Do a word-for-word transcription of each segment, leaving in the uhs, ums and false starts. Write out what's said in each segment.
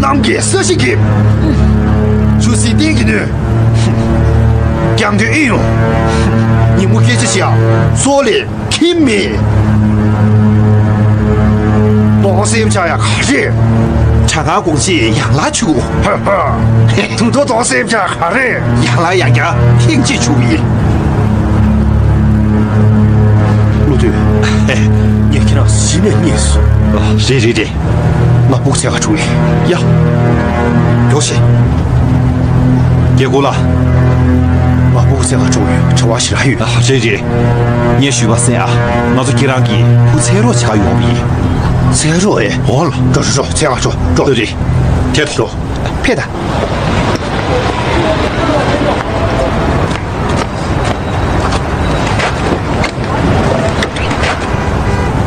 གནམ་གྱི་ས་གཞི་འགེབས། ཆུ་སྲིན་སྟེང་གི་གནོན། རྒྱང་མཐོའི་ཨེ་ཡོང་། ཉིན་མོ་སྐད་ཆ་བཤད། སོག་ལེ་ཁྱིམ་མེད། གདོང་སེམས་ཆགས་ཡ་ག་རེ། བྲག་དཀར་དགོང་ཕྱེད་ཡང་ལ་ཆུ། ཧ་ཧ། དུང་མདོ་གདོང་སེམས་ཆགས་ག་རེ། ཡང་ལ་ཡང་བསྐྱར་ཐེངས་གཅིག་ཆུ་ཡིན། བློ་མཐུན། ཨེ། ངས་ཁྱེད་རང་གཞི་ནས་རྙེད་སོང་། ཨ། རེད་རེད་རེད། ང་སྤུ་གུ་འཚོལ་ག་འགྲོ་གི་ཡིན། ཡ། མགྱོགས་བྱེད། རྒྱལ་སྐུ་ལགས། ང་སྤུ་གུ་འཚོལ་ག་འགྲོ་གི་ཡོད། བྱ་བ་ཞེ་དྲག་ཡོད། ཨ། རེད་རེད། ངས་ཞུས་པ་གསན་ཨ། ང་ཚོ་ཁྱེད་རང་གི་བུ་འཚོལ་རོགས་བྱེད་ག་ཡོང་བ་ཡིན། འཚོལ་རོགས་ཨེ། འོ་ལགས། འགྲོ་འགྲོ་འགྲོ། འཚོལ་ག་འགྲོ་འགྲོ། རེད་རེད། དེར་འགྲོ། ཕེབས་དང་།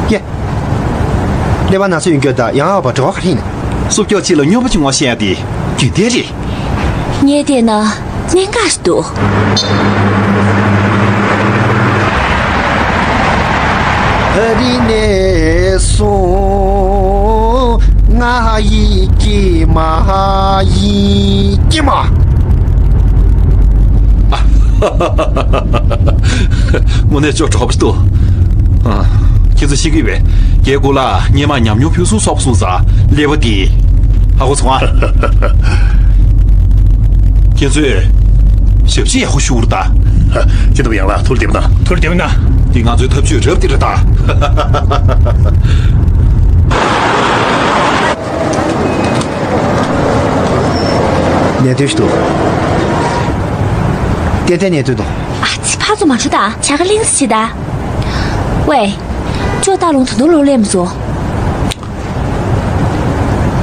ཀྱེ། ཀླད་པ་ན་ཚ་ཡོད་མཁན་དང་ཡང་ཨ་བ་འབྲེལ་བ་ག་རེ་ཡིན། སྲོག་སྐྱོབ་ཅིག་ལ་སྨྱོན་པ་བྱུང་བ་བཤད་ཡ་དེ་རྒྱུན་ལྡན་རེད། ངས་བལྟས་ན་གནད་འགག་ཞིག་འདུག་ཨ་རི་ནས་སོང་། ང་ཡི་སྐྱེས་མ་ཡིན། སྐྱེས་མ། དངོས་གནས་ཅོ་གྲོགས་པོ་འདུག་ཨ། ཁྱེད་ཚོ་ཤེས་ཀྱི་ཡོད་པས། རྒྱལ་སྐུ་ལགས་སྔོན་མ་ཉམས་མྱོང་ཕུན་སུམ་ཚོགས་པ་སོང་ཙང་ཀླད་པ་འདི་ཧ་གོ་སོང་ཨ། ཁྱེད་ཚོས་ཞབས་ཕྱི་ཡག་པོ་ཞུ་རོགས་གདའ། ཁྱེད་དུ་ཡང་ལ་ཐུགས་བདེ་པོ་གནང་། ཐུགས་བདེ་པོ་གནང་། འདི་ང་ཚོའི་ཐབས་ཇུས་རབ་དེ་རེད་ད། གནད་དོན་ཞིག་འདུག་ཏན་ཏན་གནད་དོན་འདུག་ཨ་ཙི། ཕར་ཚུར་མ་འགྲོ་ད། བྱ་དགའ་གླེང་ས་བྱེད་ད། ཝེ། ཅོ་སྟག་ལུང་ད་དུང་ལོག་སླེབས་མ་སོང་།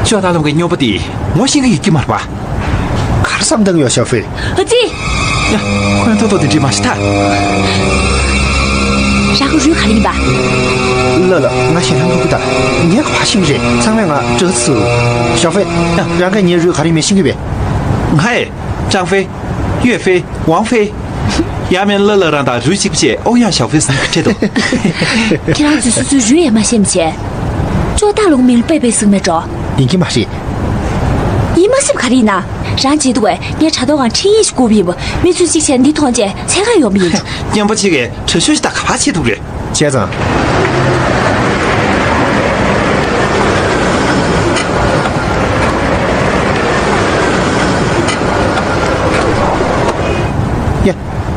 ཅོ་སྟག་ལུང་གི་སྨྱོན་པ་དེ་ངོ་ཤེས་ཀྱི་ཡོད་ཀྱི་མ་རེད་པ། གར་བསམ་བཏང་ཡོད་ཞའོ་ཧྥེ། ཨ་ཙི། ཡ། ཁོས་ཐོ་ཐོ་དེ་འདྲི་མ་ཤི་ཐལ། རང་གི་རུས་ག་རེ་ཡིན་པ། ལ་ལ། ང་ཞེ་སྡང་ཁུག་ཀི་ད། ངས་ག་པར་ཤེས་ཀྱི་རེད། ཚང་མས་ང་སྐྲག་སུ། ཞའོ་ཧྥེ། ཡ། རང་གིས་ངའི་རུས་ག་རེ་མེད་ཤེས་ཀྱི་བས། ང་ཨེ། ཀྲང་ཧྥེ། ཡུས་ཧྥེ། ཝང་ཧྥེ། ཡ་མེན་ལ་ལ་རང་དང་རུས་གཅིག་པ་བྱས་ཨོ་ཡང་ཞའོ་ཧྥེ་ཟེར་ཁྲིད་དོ། ཁྱེད་རང་ཚོས་སོ་སོའི་རུས་ཡས་མ་ཤེས་མ་བྱས། ཅོ་སྟག་ལུང་མིང་ལ་པེ་པེ་ཟེར་མེད་འགྲོ། ཡིན་གྱི་མ་རེད། ཡིན་མ་ཤེས་པ་ག་རེ་ཡིན་ན། རང་བརྗེད་འདུག་བས། ངས་དྲ་ཐོག་གང་འཕྲིན་ཡིག་ཞིག་བསྐུར་བ་ཡིན་པ། མི་ཚོས་གཅིག་བྱས་འདི་མཐོང་རྗེས་འཚོལ་ག་ཡོང་བ་ཡིན། སྨྱོན་པ་གཅིག་གིས་དྲག་ཤོས་ཤིག་དང་ག་པར་བྱེད་ཐུབ་རེད། བྱས་ཙང་། ཡ།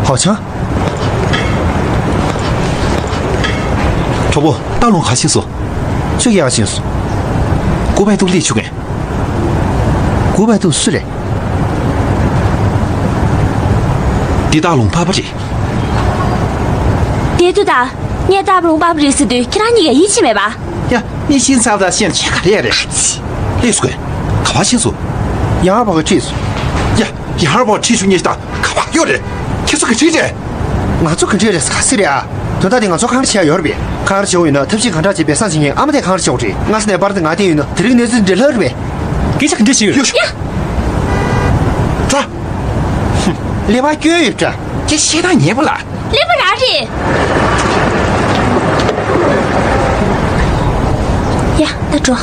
ཧའོ་ཆང་། གྲོགས་པོ། སྟག་ལུང་ག་ཕྱིན་སོང་། ཁྱོད་ཀྱིས་ག་ཕྱིན་སོང་། ཀུ་པའི་ཏུ་ལི་ཆུ་གན། ཀུ་པའི་ཏུ་སུ་རེད། འདི་སྟག་ལུང་པ་པ་རེད། བསྡད་དུས་ད། ངས་སྟག་ལུང་པ་པ་རེད་ཟེར་དུས་ཁྱེད་རང་གཉིས་ཀ་ཡིད་ཆེས་མེད་པ། ཡ། མི་ཤིང་ཚབ་དང་ཤེས་ཆེ་ག་རེ་རེད། ཨ་ཙི། ལེགས་སོ་གོ། ག་པར་ཕྱིན་སོང་། ཡང་ཧར་པ་ག་ཁྲིད་སོང་། ཡ། ཡང་ཧར་པ་ཁྲིད་ཤུགས་ཉེ་ཞིག་དང་ག་པར་ཡོད་རེད། ཁྱེད་ཚོ་ག་ཁྲིད་རེད། ང་ཚོ་ག་ཁྲིད་རེད་ཟེར་ག་སི་རེད་ཨ། དོན་དག་དེ་ང་ཚོ་གང་ལ་བྱེད་ཡ་ཡོད་རེད་པས། གང་ལ་བྱེད་འོ་ཡིན་ན་ཐབས་ཤེས་གང་དྲག་བྱས་པས་སང་ཕྱིན་ངས་ཨ་མ་དེ་གང་ལ་བྱེད་འོ་རེད། ང་ས་ནས་པར་དེ་ང་བསྟན་ཡོད་ན་དེ་རིང་གནས་ཚུལ་འདི་ལྷག་རེད་པས། སྐད་ཆ་ག་འདྲ་བྱས་ཡོད་རེད། ཡ། ད། ཀླད་པ་སྐྱོན་ཡོད་འདྲ། ཁྱེད་ཤེས་ཐང་ཉེ་པོ་ལ། ཀླད་པ་རང་རེད། ཡ། ད་འགྲོ།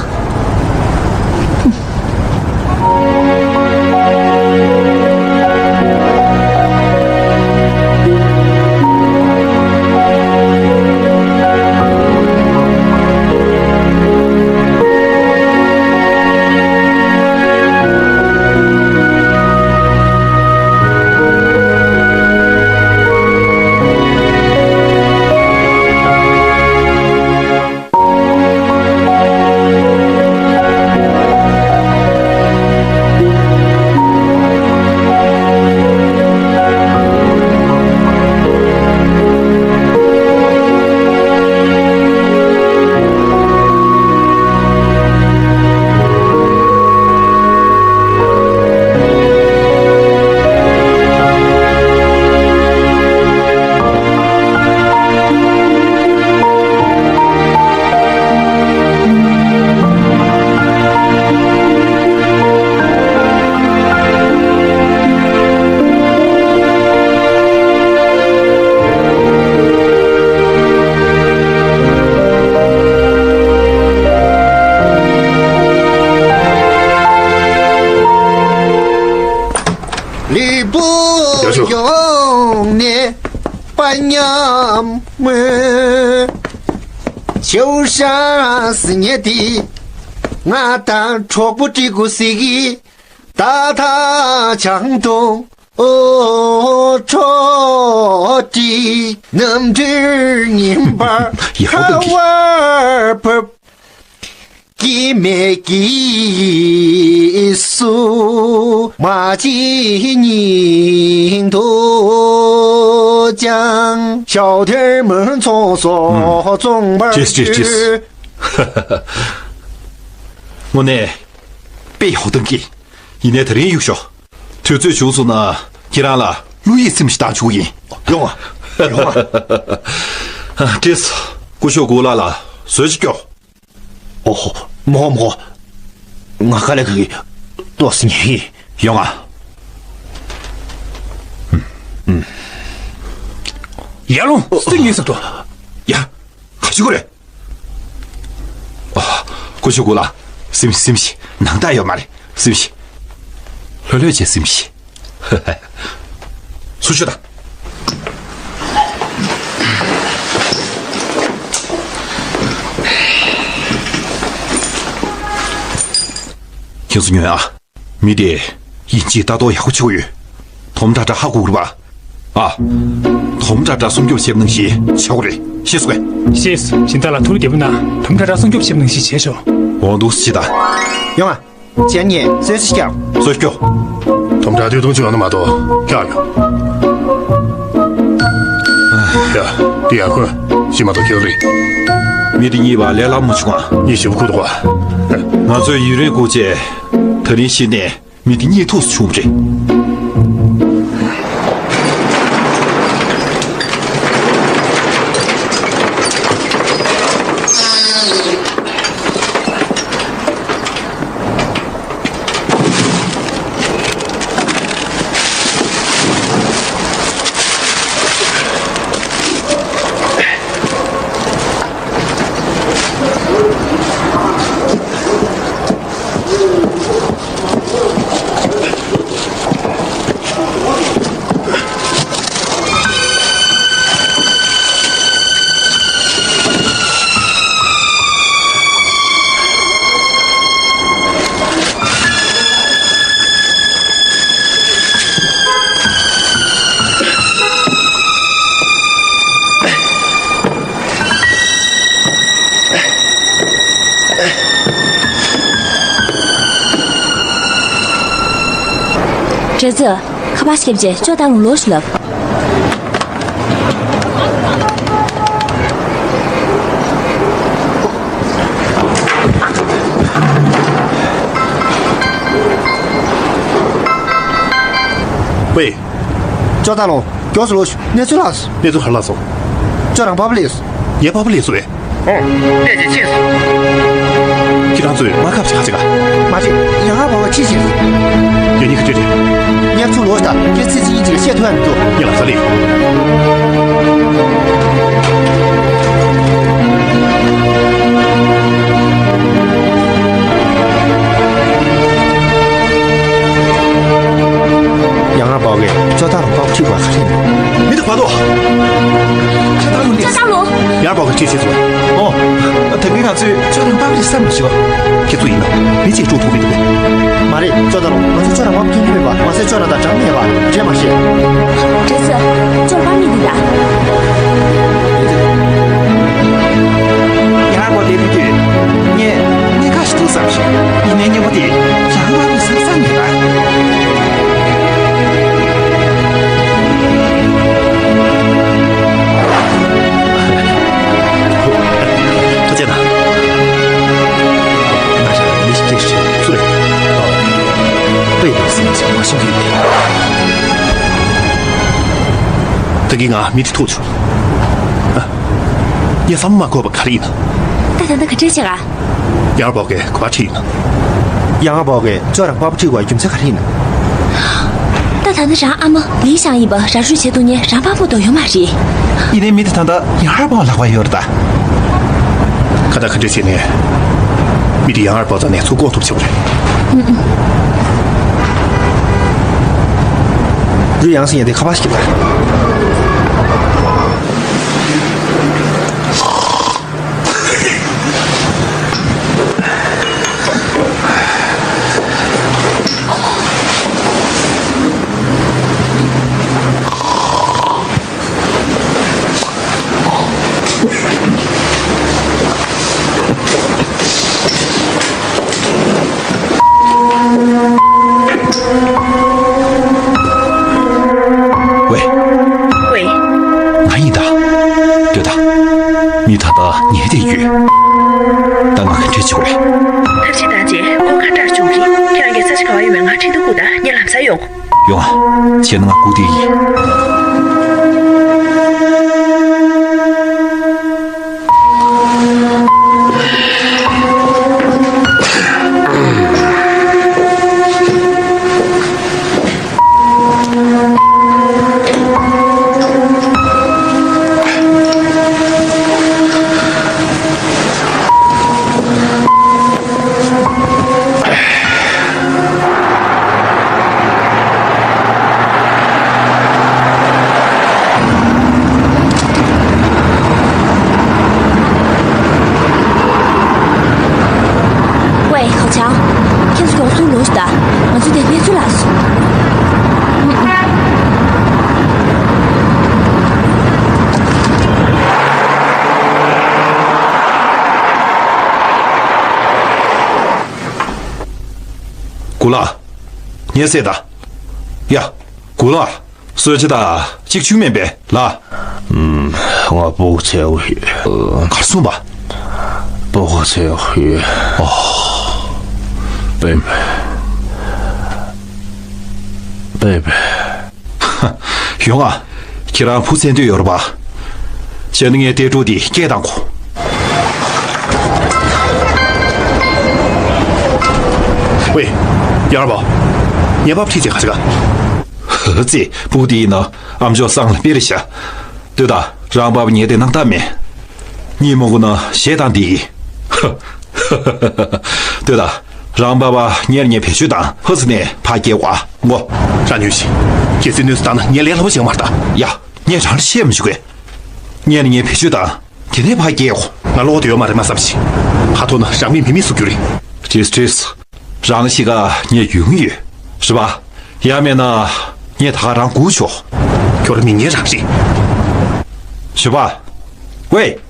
ཡོང་ནས་པ་མཉམ་མོས། བྱེའུ་ཤ་ཟི་ཉལ་དེ་ང་དང་གྲོགས་པོ་སྤྲད་དགོས་ཟེར་གི། ད་ད་ཆང་འཐུང་ཨོ་ཁྲོ་ཏི་ནམ་དུས་ཉིན་པར་ཡག་པོ་འདུག་གི། ཁ་བར་བབས། སྐྱེ་མེད་ཀྱི་སུ་མ་ཅི་ཉིན་དུ་ཀྱང་ཞའོ་ཐེར་མོན་ཚོང་སོགས་བཙོང་བར། ཅེས་ཅེས་ཅེས། དངོས་གནས་དཔེ་ཡག་ཐང་གི། ཡིན་ནའི་དེ་རིང་གཡུག་ཞོག་དུས་ཚོད་བྱུང་སོང་ན་ཁྱེད་རང་ལ་བློ་ཡིད་ཚིམ་ཞིག་བཏང་ཆོག་གི་ཡིན། ཡོང་ང་། ཡོང་ང་། ཀྲིས། སྐུ་ཞབས་གུ་ལགས་ལ་ཟོས་ཅིག་སྐྱོ། ཨོ། མོ་མོ། ང་དཀའ་ལས་ཁག་གི་ཏོག་ཙམ་ཉལ་གི། ཡོང་ང་། ཡར་ལོངས། སུ་ཉལ་ཟེར་དོ། ཡ། ག་ཅི་གོ་རེད། ཨ། སྐུ་ཞབས་གུ་ལགས། སིམ་སིམ་ཤིག་ནང་རྟགས་ཡོད་མ་རེད། སིམ་ཤིག་ལྷོད་ལྷོད་བྱས་སིམ་ཤིག་ཚུར་ཤོག་དང་། ཁྱེད་ཚོ་ཉོན་ཨ། མི་དེ་དབྱིན་ཇིའི་ལྟ་རྟོག་ཡག་པོ་བྱེད་ཀྱི་ཡོད། དོམ་ཁྲ་ཁྲ་ཧ་གོ་གི་རེད་པ། ཨ། དོམ་ཁྲ་ཁྲ་སྲུང་སྐྱོབ་བྱེད་པ་ནང་བཞིན་བྱེད་དགོས་རེད། ཤེས་སོང་ངས། ཤེས། སྦྱིན་བདག་ལགས་ཐུགས་བདེ་པོ་གནང་། དོམ་ཁྲ་ཁྲ་སྲུང་སྐྱོབ་བྱེད་པ་ནང་བཞིན་བྱས་ཤོག་འོ་འདུག་སེ་བྱེད་དང་། ཡོང་ང་། ཅན་ངས་གསོལ་ཚིགས་བརྒྱབ། གསོལ་སྐྱོ། དོམ་ཁྲ་སྟོད་ཐུང་ཆུང་ཡོང་ན་མ་གཏོགས་ཁྱག་ཡོང་། ཡ། འདི་ཡར་འཁོན་ཞིག་མ་གཏོགས་ཁྱེར་རེད། མི་དེ་གཉིས་བ་ལས་སླ་མོ་བྱུང་ཨ། གཉིད་ཞིབ་ཁུག་འདུག་ག་ང་ཚོས་ཡུན་རིང་སྒུག་རྗེས་ད་རིང་ཤི་ནས། མི་དེ་གཉིད་ཐུག་སུ་བྱུང་བ་རེད། བྲེ་ཙེ། ཁ་པར་ཞིག་བརྒྱབ་རྗེས་ཅོ་ཏང་ལོ་ཞུ་ལབ། ཝེ། ཅོ་ཏང་ལོ། མགྱོགས་སུ་ལོ་ཞུ། གནས་ཚུལ་ལགས། གནས་ཚུལ་ག་རེ་ལགས་སོ། ཅོ་རང་པགས་པ་ལས་སོ། ངའི་པགས་པ་ལས་སོ་བས། ཨོ། ལས་ཀྱི་ཆེད་སོ། ཁྱེད་རང་ཚོས་མ་ཁབ་ཆག་ཆེ་ག་མ་རེད། ཡང་ཧ་བ་བ་ཁྲིད་ཕྱིན་སོང་། ཡ་ཉི་ཁ་ཁྲིད་ཁྲིད། ཉེར་ཚུ་ལོ་ཞིག་དང་ཁྱེད་ཚེ་ཚིག་གཉིས་ཅིག་ལ་བཤད་ཐུབ་ཡ་མི་འདུག་ཉེ་ལ་ས་ལི། ཡང་ཧ་བ་བས་ཅོ་ཏང་ལོ་པགས་པ་ཁྲིད་པ་ག་རེ་ཡིན། མི་འདུག་བ་དོ། ཅོ་ཏང་ལོ། ཅོ་ཏང་ལོ། ཡར་པགས་ཀྱི་ཁྲིད་ཟེར་སོང་། ཨོ། ད་གིན་ང་ཚོས་ཅོ་རང་པགས་པ་རེད་བསམ་མི་ཤེས་པ། ཁྱེད་ཚོ་ཡིན་ན་མི་གཅིག་དཀྲུག་ཐུབ་ཀྱི་འདུག་གས། མ་རེད་ཅོ་ཏང་ལོ། ང་ཚོ་ཅོ་རང་པགས་པ་མཐུན་གྱི་མེད་པ། མ་ཟད་ཅོ་རང་དང་འདྲ་མེད་པ་འདྲེས་མ་ཤེས། བྲེ་ཙེ། ཅོ་རང་པགས་པ་མི་འདི་ལ། ཡར་པགས་དེ་དུས་དུས་ངས་གནས་ཁ་ཞིག་འདུག་བསམ་ཤེས། ཡིན་ནའི་སྙན་པོ་དེ་ཡར་པགས་པ་རེད་བསམ་བསམ་མེད་པ། ཐུགས་རྗེ་གནང་། ང་རང་མི་ཞིག་སྐད་ཤེས་སུ་རེད། དཔེ་ཡག་ཟིན་ཅིག་མ་ཤེས་ཀྱི་ཡོད། ད་གིན་ང་མི་དེ་ཐུག་བྱུང་། ཨ། ངས་བསམ་བློ་མ་འཁོར་བ་ག་རེ་ཡིན་ན། ད་ད་ལྟ་ག་འདྲས་བྱེད་ག་ཡར་པགས་པས་ག་པར་ཁྲིད་ཡིན་ན། ཡར་པགས་པས་ཅོ་རང་པགས་པ་ཁྲིད་དགོས་པའི་རྒྱུ་མཚན་ག་རེ་ཡིན་ན། ད་ད་ནི་རང་ཨ་མ་ལིན་ཞང་ཡིན་པ་ར་སྤྲོད་བྱེད་ཐུབ་མཁན་རང་དཔའ་མོ་དོ་ཡོད་མ་རེད། ཡིན་ནའི་མི་དེ་ད་ལྟ་ཡར་པགས་པ་ལག་པར་ཡོད་རེད་ད། ག་ད་ག་འདྲས་བྱས་ནས་མི་དེ་ཡར་པགས་པ་རྩ་ནས་ཚུར་བཀོག་ཐུབ་བྱེད་པ་རེད། ཨུ་ཨུ། རུ་ཡང་སེ་ཡང་དེ་ཁ་པར་ཞིག་ལ། ཝེ། ཝེ། ང་ཡིན་ད། ལྟོས་ད། མི་ད་ལྟ་ཉལ་བསྡད་ཡོད། ད་ང་ག་འདྲས་བྱེད་དགོས་རེད། ཐབས་ཤེས་བཏང་རྗེས་ཁོང་ཁ་བྲལ་བྱུང་རེད། ཁྱེད་རང་གིས་ས་ཆ་ག་བ་ཡོད་མེད་ང་ཁྲིད་དུ་སྐུལ་ད། ངས་ལམ་སང་ཡོང་། ཡོང་ཨ། བྱས་ན་ང་སྒུག་བསྡད་ཡིན། ཝེ། ཧའོ་ཆང་། ཁྱེད་ཚོ་མགྱོགས་སུ་ལོག་ཤོག་དང་། ང་ཚོ་འདིར་གནས་ཚུལ་ལྷག་སོང་། གུ་ལགས། ཉལ་སད་ད། ཡ། གུ་ལགས། གསོལ་ཇ་དང་གཅིག་བྱུང་མེད་པས་ལགས། ཨུམ། ང་སྤུ་གུ་འཚོལ་དགོས་ཡོད། གར་སོང་བ། སྤུ་གུ་འཚོལ་དགོས་ཡོད། ཨོ། པེ། པེ་པེ། ཡོང་ཨ། ཁྱེད་རང་བུ་བཙལ་འདོད་ཡོད་རེད་པ། བྱས་ན་ངས་གཏད་གྲོགས་འདི་སྐད་བཏང་གོ། ཝེ། ཡར་བ། ངའི་པ་ཕ་ཁྲིད་བྱས་ག་ཆེ་ག་ཧ་ཙི། སྤུ་གུ་འདི་ཡིན་ན་ཨ་མཆོག་སང་ལ་དཔེ་རེད་ཤག་ལྟོས་ད། རང་པ་ཕ་ཉལ་བསྡད་སྣང་དག་མེད། གཉིད་མ་ཁུག་ན་གཞས་བཏང་བསྡད་ཀྱི། ལྟོས་ད། རང་པ་ཕ་ཉལ་ཉལ་བེད་སྤྱོད་བཏང་། ཧ་ཙི་ནས་ཕར་སྐྱེལ་བ་མགོ། རང་ཉོན་ཞིག་གལ་སྲིད་གནོད་འཚེ་བཏང་ན་ངས་ལས་སླ་པོ་བྱེད་ཀྱི་མ་རེད་ད། ཡ། ངས་རང་ལ་བཤད་མི་བཅུག་གས། ཉལ་ཉལ་བེད་སྤྱོད་བཏང་། དེ་ནས་ཕར་སྐྱེལ་གོ། ང་བློ་བདེ་ཡོད་མ་རེད་མ་བསམ་ཞིག་ཕར་ཐོག་ན་རང་མིང་མི་མི་སུ་གྱུར་རེད། ཏྲིས་ཏྲིས། རང་ཤི་ཀ་ངས་ཡོང་གི་ཡོད། རེད་པ། ཡང་མེད་ན་ངས་ད་ག་རང་སྒུག་ཆོག་ཁྱོད་རང་མི་ངན་རང་རེད། ཞུ་བ། ཝེ།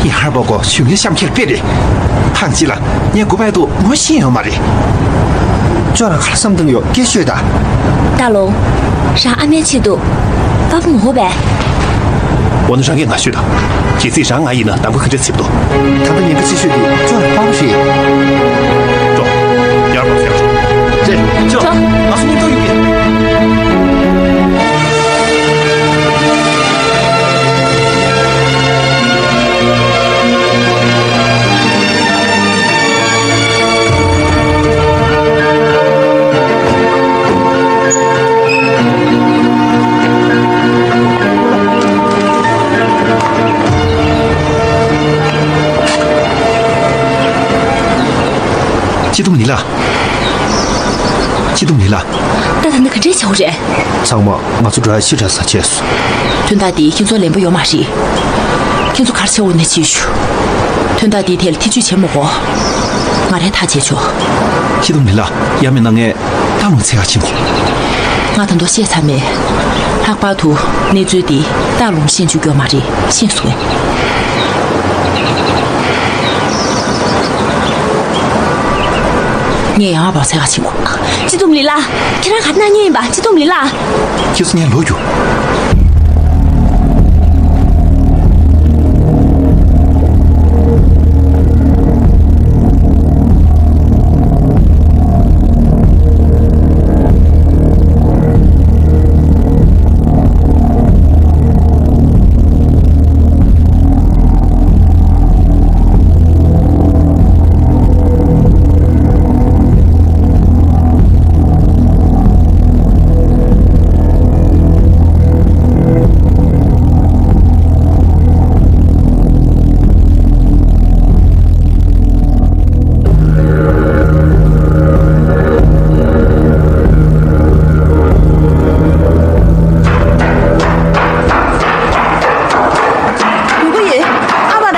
ཡར་བ་གོ་ཞུ་ངའི་གཤམ་ཁྱེར་དཔེ་རེད། ཐང་ཅི་ལ་ངས་སྒུག་པའི་དུ་ངོ་ཤེས་ཡོད་མ་རེད། ཅོ་རང་ག་ལ་བསམ་བཏང་ཡོད་སྐད་ཤོད་ད། ད་ལོ། རང་ཨ་མའི་ཆེད་དུ། པ་ཕ་ངོ་བས། འོ་ན་རང་གིས་ང་ཤོད་དང་། གལ་སྲིད་རང་ང་ཡིན་ན་གདམ་ག་ག་འདྲས་བྱེད་དོ། ད་ལྟ་ཉེན་ཁ་ཆེ་ཤོས་དེ་ཅོ་རང་པ་ཕ་རེད། འགྲོ། ཡར་བར་ཕེབས་རོགས། རེད། ཅོ། ང་སུ་ཉིན་ཐོ་ཡིན་གྱི། སྐྱིད་སྡུག་ནི་ལ། སྐྱིད་སྡུག་ནི་ལ། ད་ད་ནི་ག་འདྲས་བྱ་བ་རེད། ཚང་མ་ང་ཚོ་འགྲོ་ཡ་ཕྱི་དྲགས་ས་བྱས་སོང་། དོན་དག་འདི་ཁྱེད་ཚོ་ལན་པོ་ཡོད་མ་རེད། ཁྱེད་ཚོ་གར་ཆེ་བོ་ནས་བྱེད་ཞུ། དོན་དག་འདིའི་ཐད་ལ་ཐེ་ཇུས་བྱེད་མ་དགོས། ང་རས་ཐག་བཅད་ཆོག་སྐྱིད་སྡུག་མི་ལ་ཡ་མེད་ན་ངས་ཏཱ་ལུང་འཚོལ་ག་ཕྱིན་དགོས། ང་ད་དུང་བཤད་ཚར་མེད། ལྷག་པར་དུ་གནས་ཚུལ་འདི་ཏཱ་ལུང་ཤེས་བཅུག་རྒྱུ་མ་རེད། ཤེས་སོང་། ངས་ཡང་ཨ་བ་འཚོལ་ག་ཕྱིན་དགོས། སྐྱིད་སྡུག་མི་ལ། ཁྱེད་རང་ག་ན་ཉེ་ཡིན་པ་སྐྱིད་སྡུག་མི་ལ། ཁྱེད་ཚོ་ངས་ལོ་རྒྱུ།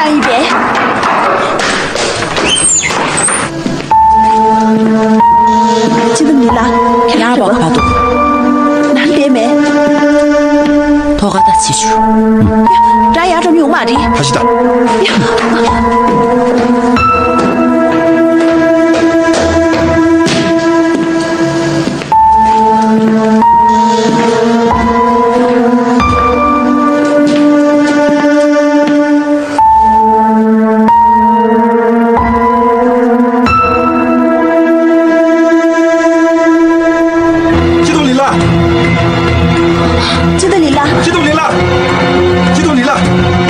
ཡིན་པས། ཅི་དང་ལི་ལ། ཁྱེད་རང་ཡར་བ་ག་པར་འདུག་ནང་བསྡད་མེད། ཐོག་ཁ་ད་ཕྱི་ཞུ། ད་ཡར་འགྲོ་མྱོང་མ་རེད། ཕ་ཤི་ད། ཅི་དང་ལི་ལ། ཅི་དང་ལི་ལ། ཅི་དང་ལི་ལ། ཅི་དང་ལི་ལ།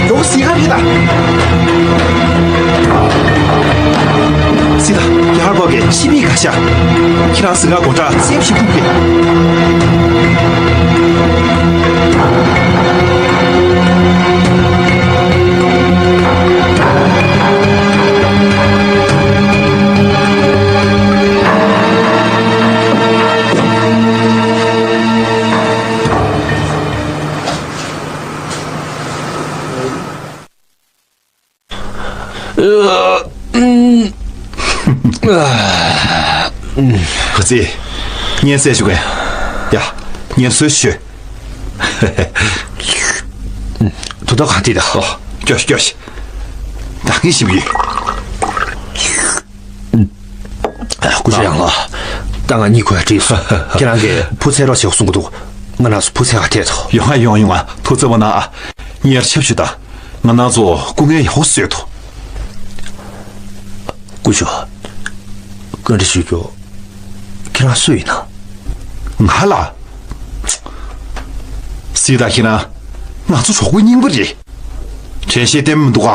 ཡོང་སྲིད་ག་རེད་ད། སྲིད་ད། ཡར་བ་གི་ཕྱི་མིག་ག་ཤ། ཁྱེད་རང་སྲིད་ག་གོ་ཁྲ་སེམས་ཤིག་ཕུག་གི། ཨ་ཙི། ངས་བསད་ཞུ་གི། ཡ། ངས་གསོད་ཞུ། དུ་ད་ག་དེ་ད། ཨོ། སྐྱོ་སྐྱོ། ད་ངས་ཞིབ་ཡོད། སྐུ་ཞབས་ཡང་ལགས། ད་ང་གཉིད་ཁུག་ཡ་བྲིས་སོང་། ཁྱེད་རང་གིས་བུ་འཚོལ་རོགས་བྱེད་གསུང་གི་འདུག་ང་རང་ཚོ་བུ་འཚོལ་ག་ཐད་དོ། ཡོང་ང་ཡོང་ཡོང་ང་། ཐུགས་འཚབ་མ་གནང་ཨ། ངའི་ཡར་ཆབ་ཞུ་ད། ང་རང་ཚོ་སྐུ་ངལ་ཡག་པོ་གསོས་ཐུབ། སྐུ་ཞབས། བཀའ་འདྲི་ཞུ་རྒྱུ། ཁྱེད་རང་སུ་ཡིན་ན། ང་ལ། སྲིད་ད་ཁྱེད་རང་། ང་ཚོ་གྲོགས་པོ་རྙིང་པ་རེད། དྲན་ཤེས་བསྟན་མི་འདུག་ག་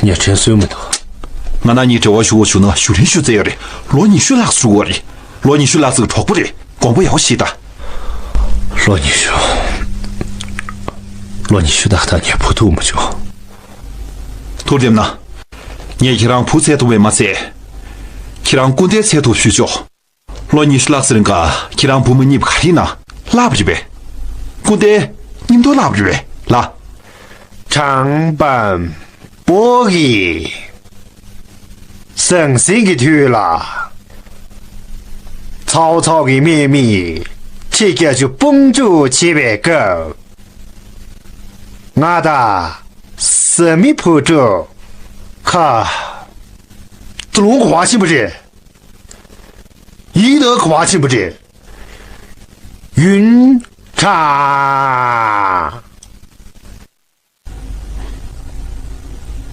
ངས་དྲན་གསོས་མི་འདུག་ང་ན་ནི་དྲི་བ་ཞུ་བ་ཞུ་ན་ཞུ་རིན་ཞུ་རྩིས་ཡོད་རེད། ལོ་ཉི་ཤུ་ལྷག་ཞུ་བ་རེད། ལོ་ཉི་ཤུ་ལྷག་ཙམ་གྱི་གྲོགས་པོ་རེད། དགོངས་པ་ཡག་པོ་བཞེས་ད། ལོ་ཉི་ཤུ། ལོ་ཉི་ཤུ་ཏག་ཏག་ངས་བུ་ཐུག་མ་བྱུང་། ཐུགས་རྗེ་གནང་། ངས་ཁྱེད་རང་བུ་འཚོལ་ཐུབ་པས་མ་ཚད། ཁྱེད་རང་སྐུ་ཟླ་འཚོལ་ཐུབ་ཞུ་ཆོག་ལོ་ཉི་ཤུ་ལྷག་ཙམ་རིང་ག་ཁྱེད་རང་བུ་མོ་གཉིས་པོ་ག་རེ་ན་བརླག་པ་རེད་པས། སྐུ་ཟླ་མཉམ་དུ་བརླག་པ་རེད་པས་ལ། ཁྲང་པན་པོ་གིས་ཟང་ཟིང་གི་དུས་ལ། ཚའོ་ཚའོ་གི་དམག་མིས་ཁྲི་བརྒྱད་ཅུ་དཔུང་འཇུག་བྱེད་པའི་སྐབས། ང་དང་བཟའ་མི་བུ་ཕྲུག་ཁ་ལོང་གོ་བ་ཆེན་པོ་རེད། ཡིན་ན་གོ་བ་ཆེན་པོ་རེད། ཡུན་ཁྲང་།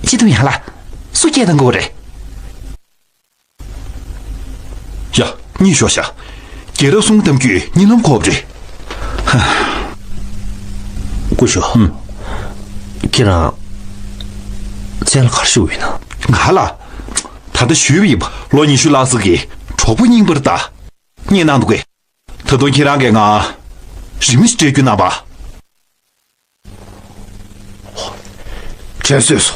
སྤྱི་དུ་ཡང་ལ་སུ་སྐད་བཏང་དགོས་རེད། ཡ། གཉིད་ཤོག་ཤག་རྒྱལ་རབས་གསུང་གཏམ་རྒྱུད་གཉིད་ལམ་ཁོག་རེད། སྐུ་ཞབས། ཨུམ། ཁྱེད་རང་། བཙན་ལ་ག་རེ་ཞུ་ཡིན་ན། ང་ལ། ད་ལྟ་ཞུས་པ་ཡིན་པ་ལོ་ཉི་ཤུ་ལྷག་ཙམ་གྱི་གྲོགས་པོ་རྙིང་པ་རེད་ད། སྙན་གནང་འདུག་གས། ད་དུང་ཁྱེད་རང་གིས་ང་རི་མོ་ཞིག་སྤྲད་རྒྱུ་གནང་བ། དྲན་གསོས་སོ།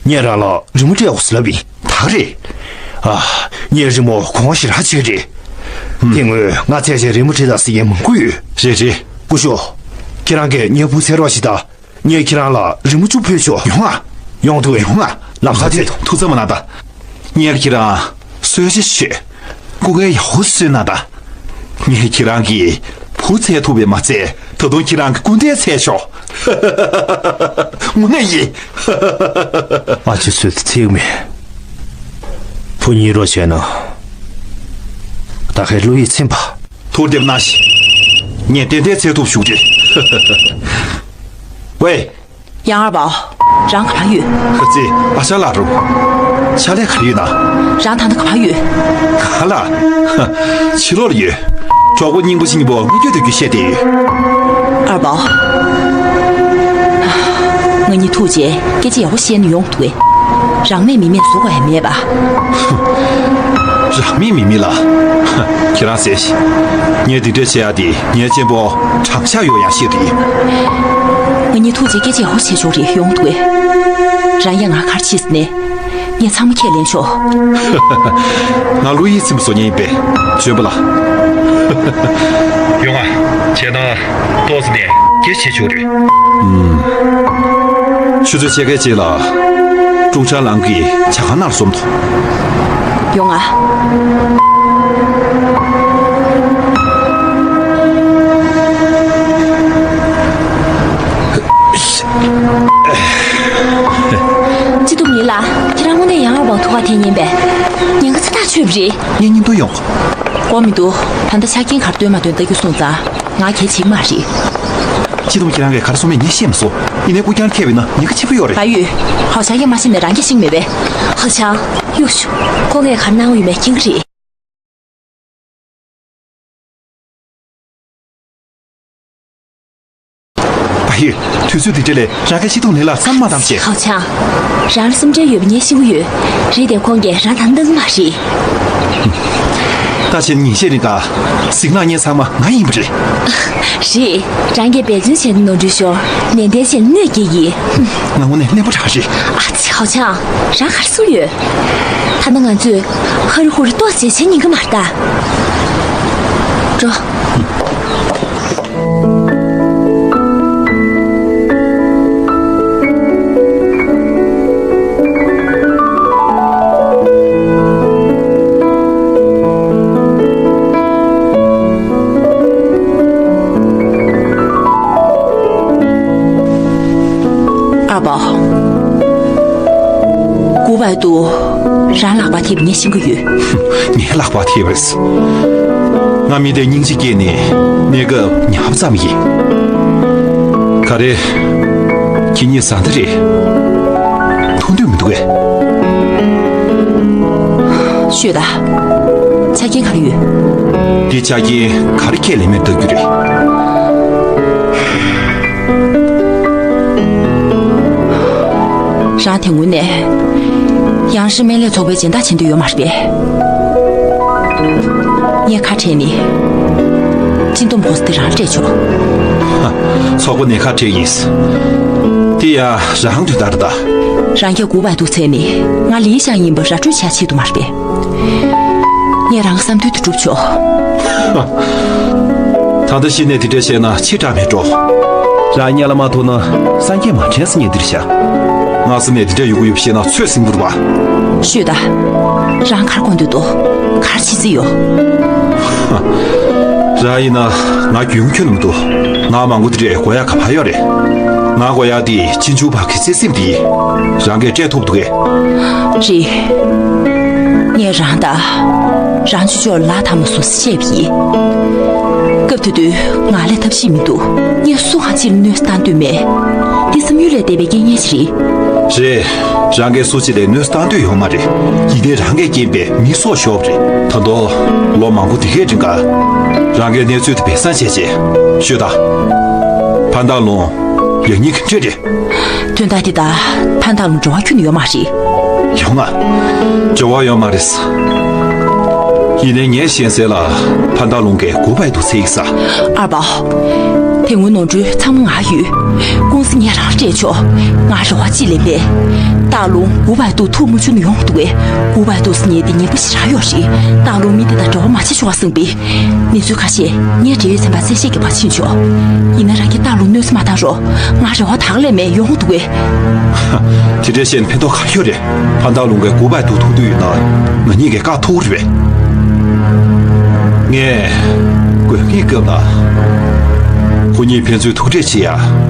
ངས་རང་ལ་རི་མོ་སྤྲད་དགོས་ཟེར་ལབ་ཡིན། ད་ག་རེད། ཨ། ངའི་རི་མོ་གོང་ཞེ་དྲག་ཅིག་རེད། དེ་སྔོན་ང་བཙལ་བྱས་རི་མོ་བྲིས་དང་ཟེར་མཁན་མང་པོ་ཡོད། རེད་རེད། སྐུ་ཞབས། ཁྱེད་རང་གིས་ངའི་བུ་འཚོལ་རོགས་བྱེད་དང་། ངས་ཁྱེད་རང་ལ་རི་མོ་བཅུ་ཕུལ་ཆོག་ཡོང་ང་། ཡོང་འདུག་གས། ཡོང་ང་། ལམ་སང་ཐད་དོ། ཐུགས་འཚབ་མ་གནང་ད། ངས་ཁྱེད་རང་གསོལ་ཇ་མཆོད། སྐུ་ངལ་ཡག་པོ་གསོས་གནང་ད། ངས་ཁྱེད་རང་གི་བུ་འཚོལ་ཐུབ་པས་མ་ཚད་ད་དུང་ཁྱེད་རང་གི་སྐུ་ཟླ་འཚོལ་ཆོག་དངོས་གནས་ཡིན། ཨ་ཅེ་ཚོས་ཚིག་མེད། བུ་གཉིས་རོགས་བྱས་ན། ད་ཁའི་བློ་ཡིད་ཚིམ་པ། ཐུགས་རྗེ་གནང་ཞིག་ངས་ཏན་ཏན་འཚོལ་ཐུབ་བཞུགས་རེད། ཝེ། ཡང་ཨར་པའོ། རང་ག་པར་ཡོད། ཁ་ཚེ་ཨ་ཤ་ལགས་རུ། ཕྱག་ལས་ག་རེ་ཡོད་ན། རང་ད་ལྟ་ག་པར་ཡོད། ག་ལ། ཕྱི་ལོགས་ལ་ཡོད། གྲོགས་པོ་རྙིང་པ་ཞིག་གཉིས་པོ་ང་ཁྱོད་དུ་རྒྱུ་བཤད་དེ་ཡོད། ཨར་པའོ། ང་གཉིས་ཐུག་རྗེས་སྐད་ཆ་ཡག་པོ་བཤད་ན་ཡོང་འདུག་གས། རང་མེད་མི་མེད་བཟོ་དགོས་ཡ་མེད་པ། རང་མེད་མི་མེད་ལ། ཁྱེད་རང་ཟེར་ཞིག་ངས་འདི་འདྲས་བྱེད་ཡ་དེ་ངའི་གཅེན་པོ་དྲང་གཞག་ཡོད་ཡང་ཤེས་རེད། ང་གཉིས་ཐུག་རྗེས་སྐད་ཆ་ཡག་པོ་བྱེད་ཆོག་རེད་ཡོང་འདུག་གས། རང་ཡང་ང་གར་ཕྱིས་ནས། ངས་ཚང་མ་ཁས་ལེན་ཆོག་ང་བློ་ཡིད་ཚིམ་པ་བཟོ་མཁན་ཡིན་པས་བརྗོད་པ་ལ། ཡོང་ང་། བྱས་ན་ཏོག་ཙམ་ནས་སྐད་ཆ་བྱེད་ཆོག་རེད། ཨུམ། ཆུ་ཚོད་ཕྱེད་ཀའི་རྗེས་ལ་ཀྲུང་ཧྲན་ལམ་གྱི་ཇ་ཁང་ནང་ལ་འཛོམས་དང་། ཡོང་ང་། ཅི་ཐུབ་ཡིན་ལ། ཁྱེད་རང་དངོས་གནས་ཡང་ཨར་པའོ་ཐུག་ག་འཐེན་ཉན་པས། ཉེན་ཁ་ཚ་ཐག་ཆོད་པ་རེད། ངས་ཉིན་དུ་ཡོང་། དགོས་མི་འདུག་ད་ལྟ་ཆ་རྐྱེན་ག་རེ་སྟོན་མ་སྟོན་ལྟ་རྒྱུ་སོང་ཙང་ང་གལ་ཆེ་གི་མ་རེད། ཅི་ཐུབ་ཁྱེད་རང་གིས་ག་རེ་གསུངས་མིན་ངས་ཤེས་མ་སོང་། ཡིན་ནའི་སྐུ་རྐྱང་ཁེལ་བས་ན་ཉེན་ཁ་ཆེན་པོ་ཡོད་རེད། ལ་ཡུས། ཧའོ་ཆང་ཡ་མ་ཤི་ནས་རང་གིས་ཤེས་མེད་པས། ཧའོ་ཆང་། གཡུག་ཤོག་ཁོ་ངས་ག་རེ་གནང་ཡོད་མེད་མཁྱེན་གི་རེད། པ་ཡུས། དུས་ཚོད་འདི་འདྲ་ལ་རང་གིས་ཤི་ཐུག་ལེ་ལ་བསམ་མ་བཏང་བྱས། ཧའོ་ཆང་། རང་ལ་སེམས་ཁྲལ་ཡོད་པ་ངས་ཤེས་ཀྱི་ཡོད། རེད་དེ་ཁོང་གིས་རང་ད་གནང་གི་མ་རེད། ད་བྱས་ན་ཉིན་ཤས་རིང་ག་གཟིགས་ནག་ཉེས་ཚང་མ་ང་ཡིན་པ་རེད། རེད། རང་གིས་འབད་བརྩོན་བྱས་ན་ནོར་འཁྲུལ་ཤོར། ནན་ཏན་བྱས་ན་གནོད་སྐྱེལ་གྱི། ང་དངོས་གནས་རླན་པ་དྲག་རེད། ཨ་ཙི་ཧའོ་ཆང་། རང་ག་རེ་གསུངས་ཡོད། ད་ནི་ང་ཚོས་ཧ་རི་ཧུ་རི་ཏོག་ཙམ་བྱེད་ཉན་གི་མ་རེད་ད། འགྲོ། ཨ་པ། གུ་པའི་ཏུ། རང་ལག་པ་ཐེབས་ངས་ཤེས་ཀྱི་ཡོད། ངའི་ལག་པ་ཐེབས་རེད། ང་མི་དེ་སྙིང་རྗེ་སྐྱེས་ནས་གནས་སྐབས་ཉར་བ་ཙམ་ཡིན། ག་རེ། ཁྱེད་གཉིས་བཟའ་ཟླ་རེད། མཐོང་འདོད་མི་འདུག་གས། ཤོད་ད། ཆ་རྐྱེན་ག་རེ་ཡོད། འདི་ཆ་རྐྱེན་ག་རེ་ཁས་ལེན་མེད་ལྟ་རྒྱུ་རེད། རང་དེ་སྔོན་ནས་ཡང་ཧྲི་སྨན་ལས་ཚོགས་པའི་སྦྱིན་བདག་བྱེད་འདོད་ཡོད་མ་རེད་པས། ངས་ཁ་བྲལ་ནས་སྤྱི་འདོམས་གོ་ས་དེ་རང་སྤྲད་ཆོག་ཧ། ཚོགས་པ་ནས་ཁ་བྲལ་ཡིན། དེ་ཡང་རང་དོན་ལྟར་ད། རང་རྒྱལ་གུ་པའི་ཏུ་འཚོལ་ནས་ང་ལིའི་ཞང་ཡིན་པ་ར་སྤྲོད་བྱ་ཆེད་དུ་མ་རེད་པས། ངས་རང་བསམ་དོན་དེ་སྒྲུབ་ཆོག་ད་ལྟ་གཞི་ནས་དེ་འདྲ་བཤད་ན་ཕྱི་དྲག་མེད་འགྲོ། རང་སྙན་ལ་མ་ཐུག་ན་སངས་རྒྱས་མ་དྲན་ཟེར་ཉན་འདིར་བཞག་སྔ་ས་ནས་དེ་འདྲ་ཡོང་གི་ཡོད་བཤད་ན་ཚོད་ཟིན་འདུག་པ། ཤོད་ད། རང་གར་དགོངས་འདོད་འདུག་གར་བྱེད་རྩིས་ཡོད། རང་ཡིན་ན་ང་རྒྱུས་ཡོང་ཁྱོན་ནས་མི་འདུག་ང་མང་པོ་དེ་འདྲས་དགོས་ཡག་ག་པར་ཡོད་རེད། ང་དགོས་ཡག་དེ་གཅེན་གཅུང་བ་གི་བརྩེ་སེམས་དེ་རང་གིས་སྤྲད་ཐུབ་འདུག་གས། རེད། ངས་རང་དང་། རང་ཅོ་ཅོ་ལ་ལ་ཐ་མ་སོ་སོ་བཤད་པ་ཡིན། སྐབས་དེ་དུས་ང་ལ་ཐབས་ཤེས་མི་འདུག་ངས་སུ་གང་ཅིར་གནོད་སྟངས་འདོད་མེད། འདི་བསམ་ཡུལ་ལས་འདས་པའི་སྐད་ངན་ཞིག་རེད། རེད། རང་གིས་སུ་གཅིག་ལ་གནོད་སྟངས་འདོད་ཡོད་མ་རེད། ཡིན་ནའི་རང་གིས་རྐྱེན་པས་མི་སྲོག་ཤོར་བ་རེད། ད་དུང་ལོ་མང་པོ་འདི་གའི་རིང་ག་རང་གིས་གནས་ཚུལ་དེ་སྦས་གསང་བྱས་རྗེས་ཤོད་ད། ཕན་ཐང་ལུང་ཡང་སྙིང་གི་འདྲེ་རེད། དོན་དག་འདི་དང་ཕན་ཐང་ལུང་འབྲེལ་བ་ཁྱོན་ནས་ཡོད་མ་རེད། ཡོང་ང་། འབྲེལ་བ་ཡོད་མ་རེད། ཡིན་ནའི་ངས་ཤེས་གསལ་ལ་ཕན་ཐང་ལུང་གིས་གུ་པའི་ཏུ་འཚོལ་ཡིན་ས། ཨར་པའོ། དེ་སྔོན་ནོར་འཁྲུལ་ཚང་མ་ང་ཡོད། ཀུང་སི་ངས་རང་སྤྲད་ཆོག་ང་རེ་བ་ཅིག་ལས་པས། སྟག་ལུང་གུ་པའི་ཏུ་ཐུག་མ་བཅུག་ན་ཡོང་མི་འདུག་གས། གུ་པའི་ཏུ་ཟེར་མཁན་དེ་ངན་པ་ཞེ་དྲག་ཡོད་རེད། སྟག་ལུང་མི་དེ་དང་འབྲེལ་བ་མ་བྱེད་ཆོག་ག་བསམ་པས། གནས་ཚུལ་ཁ་ཤས་ངས་འབྲེལ་ཡོད་ཚན་པ་གསལ་བཤད་ཀྱི་བར་ཕྱིན་ཆོག་ཡིན་ན་རང་གིས་སྟག་ལུང་གནོད་འཚེ་མ་བཏང་རོགས། ང་རེ་བ་དག་ལས་མེད་ཡོང་འདུག་གས། དེ་འདྲ་བཤད་ན་ཕན་ཐོགས་ག་ཡོད་རེད། ཕན་ཐང་ལུང་གིས་གུ་པའི་ཏུ་ཐུག་འདོད་ཡོད་ན་ང་གཉིས་ཀྱིས་བཀག་ཐུབ་རེད་པས། ངས་དགོས་ངེས་སྐབས་ལ་ཁོ་གཉིས་ཕན་ཚུན་ཐུག་འཕྲད་བྱེད་ཡ་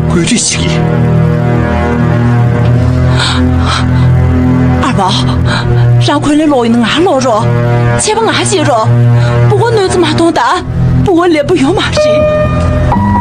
བཀོད་སྒྲིག་བྱེད་ཀྱི། ཨར་པའོ། རང་ཁོ་ལས་ལོག་ཡིན་ན་ང་ལོག་རོགས། ཆད་པ་ང་བྱེད་རོགས། སྤུ་གུ་གནོད་འཚེ་མ་གཏོང་ད། སྤུ་གུ་ལེགས་པོ་ཡོད་མ་རེད།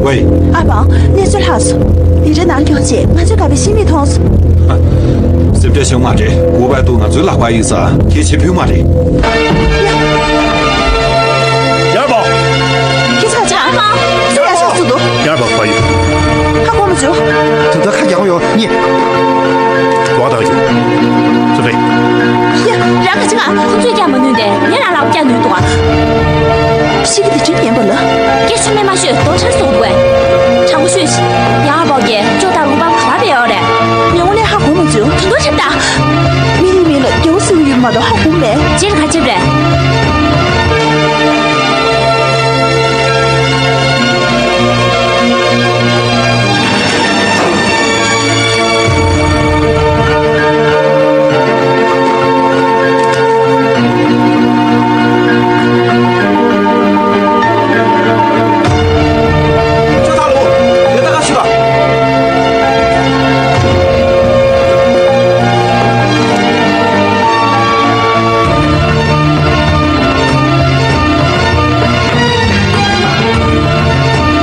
ཝེ། ཨ་པང་། གནས་ཚུལ་ལྷག་སོང་། ཉིན་རེ་ནང་འཁྱོག་རྗེས་ང་ཚོའི་ག་པའི་ཤི་མིག་མཐོང་སོང་། སེམས་ཁྲལ་བྱེད་དགོས་མ་རེད། ཨུ་བ་ཏུ་ང་ཚོའི་ལག་པར་ཡོད་ས་གལ་ཆེ་ཕུད་མ་རེད། ཡར་པ། ཁྱེད་ཚོ་ཡར་པ། སུ་ཡར་ཤོག་ཚུགས་འདུག་ཡར་པ་ཕ་ཡུལ། ཧ་གོ་མ་བྱུང་། ད་ལྟ་ཁ་རྒྱག་ཡོང་ཉེ། ལོག་བཏང་རྒྱུ། ཚུར་རེད། ཡ། རང་ག་ཅི་ང་ཁོ་ཚོས་རྒྱག་མ་ནུས་ཏེ་ངས་རང་ལག་པ་རྒྱག་ནུས་འདུག་ཨ། ཤི་གི་དེ་ཁྲིམས་ངན་པ་ལ། སྐད་ཆ་མེད་མ་ཤོད་རྡོག་ཆར་སོགས་དགོས། དྲང་པོ་ཤོད་ཤིག་ཡར་པ་གིས་ཅོ་ད་ལུག་པ་ག་པར་བེད་ཡོད་རེད། ངས་དངོས་གནས་ཧ་གོ་མ་བྱུང་། ད་དུང་ཆབ་ད། མི་རིགས་མིང་ལ་རྒྱལ་པོ་ཟེར་གྱི་ཡོད་མ་གཏོགས་ཧ་གོ་མེད། ཅེར་ག་ཅེར་རེད།